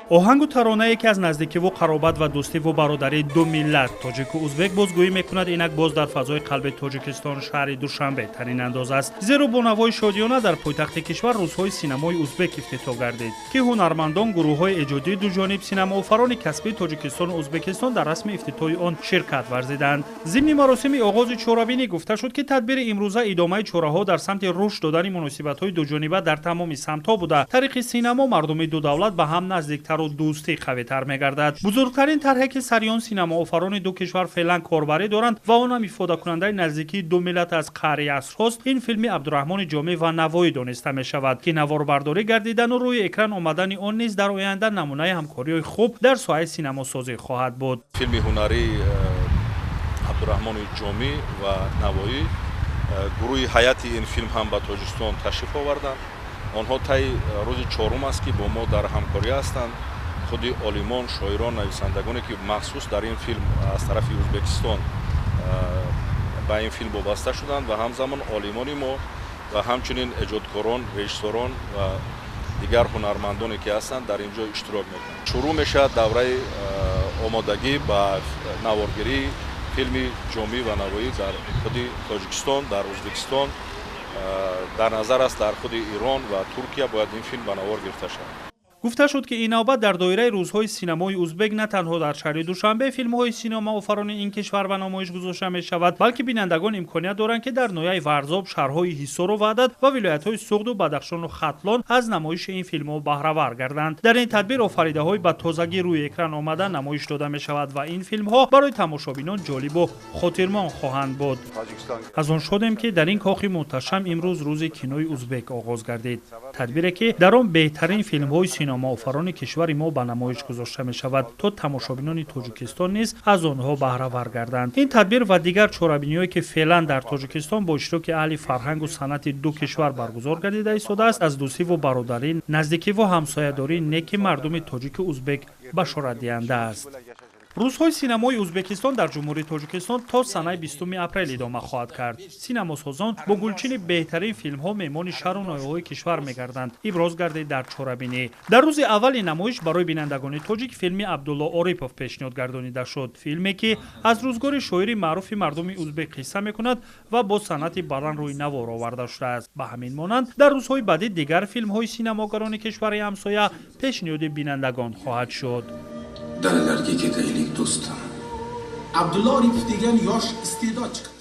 Оҳангу таронае, ки аз наздикиву қаробат ва дӯстиву бародарии ду миллат, тоҷику узбек, бозгӯӣ мекунад, инак боз дар фазои қалби Тоҷикистон, шаҳри Душанбе, танинандоз аст. Зеро бо навои шодиёна дар пойтахти кишвар Рӯзҳои синамои узбек ифтитоҳ гардид, ки ҳунармандон, гурӯҳҳои эҷодии дуҷониб, синамоофарони касбии Тоҷикистону Узбекистон дар расми ифтитоҳи он ширкат варзиданд. Зимни маросими оғози чорабинӣ гуфта шуд, ки тадбири имрӯза идомаи чораҳо дар самти рушд додани муносибатҳои дуҷониба дар тамоми самтҳо буда, тариқи синамо мардуми ду давлат ба ҳам наздиктару дӯстӣ қавитар мегардад. Бузургтарин тарҳе, ки сари он синамоофарони ду кишвар феълан корбарӣ доранд ва он ҳам ифодакунандаи наздикии ду миллат аз қаъри асрҳост, ин филми Абдураҳмони Ҷомӣ ва Навоӣ дониста мешавад, ки наворбардорӣ гардидану рӯи экран омадани он низ дар оянда намунаи ҳамкориҳои хуб дар соҳаи синамосозӣ хоҳад буд. Филми ҳунарии Абдураҳмони Ҷомӣ ва Навоӣ, гурӯҳи ҳайати ин филм ҳам ба Тоҷикистон ташриф оварданд. Онҳо таи рӯзи чорум аст, ки бо мо дар ҳамкорӣ ҳастанд. Худи олимон, шоирон, нависандагоне, ки махсус дар ин филм аз тарафи Ӯзбекистон ба ин филм вобаста шуданд, ва ҳамзамон олимони мо ва ҳамчунин эҷодкорон, режиссорон ва дигар ҳунармандоне, ки ҳастанд, дар ин ҷо иштирок мекунанд. Шурӯъ мешавад давраи омодагӣ ба наворгирии филми Ҷомӣ ва Навоӣ дар худи Тоҷикистон, дар Ӯзбекистон, дар назар аст, дар худи Ирон ва Туркия бояд ин филм ба навор гирифта шавад. Гуфта шуд, ки ин навбат дар доираи Рӯзҳои синамои узбек на танҳо дар шаҳри Душанбе филмҳои синамоофарони ин кишвар ба намоиш гузошта мешавад, балки бинандагон имконият доранд, ки дар ноҳияи Варзоб, шаҳрҳои Ҳисору Ваҳдат ва вилоятҳои Суғду Бадахшону Хатлон аз намоиши ин филмҳо баҳравар гарданд. Дар ин тадбир офаридаҳои ба тозагӣ рӯи экран омада намоиш дода мешавад ва ин филмҳо барои тамошобинон ҷолибу хотирмон хоҳанд буд. Аз он шодем, ки дар ин кохи муҳташам имрӯз Рӯзи кинои узбек оғоз гардид, тадбире, ки дар он беҳтарин филмҳои синамоофарони кишвари мо ба намоиш гузошта мешавад, то тамошобинони Тоҷикистон низ аз онҳо баҳравар гарданд. Ин тадбир ва дигар чорабиниҳое, ки феълан дар Тоҷикистон бо иштироки аҳли фарҳангу санъати ду кишвар баргузор гардида истодааст, аз дӯстиву бародарӣ, наздикиву ҳамсоядории неки мардуми тоҷику узбек башоратдиҳанда аст. Рӯзҳои синамои Ӯзбекистон дар Ҷумҳурии Тоҷикистон то санаи 20 апрел идома хоҳад кард. Синамосозон бо гулчини беҳтарин филмҳо меҳмони шаҳру ноҳияҳои кишвар мегарданд, иброз гардид дар чорабинӣ. Дар рӯзи аввали намоиш барои бинандагони тоҷик филми Абдулло Орипов пешниҳод гардонида шуд, филме, ки аз рӯзгори шоири маъруфи мардуми узбек қисса мекунад ва бо санъати баланд рӯи навор оварда шудааст. Ба ҳамин монанд дар рӯзҳои баъдӣ дигар филмҳои синамогарони кишвари ҳамсоя пешниҳоди бинандагон хоҳад шуд. Dalalarga ketaylik, do'stim. Abdulla Oripov degan yosh iste'dod chiqdi.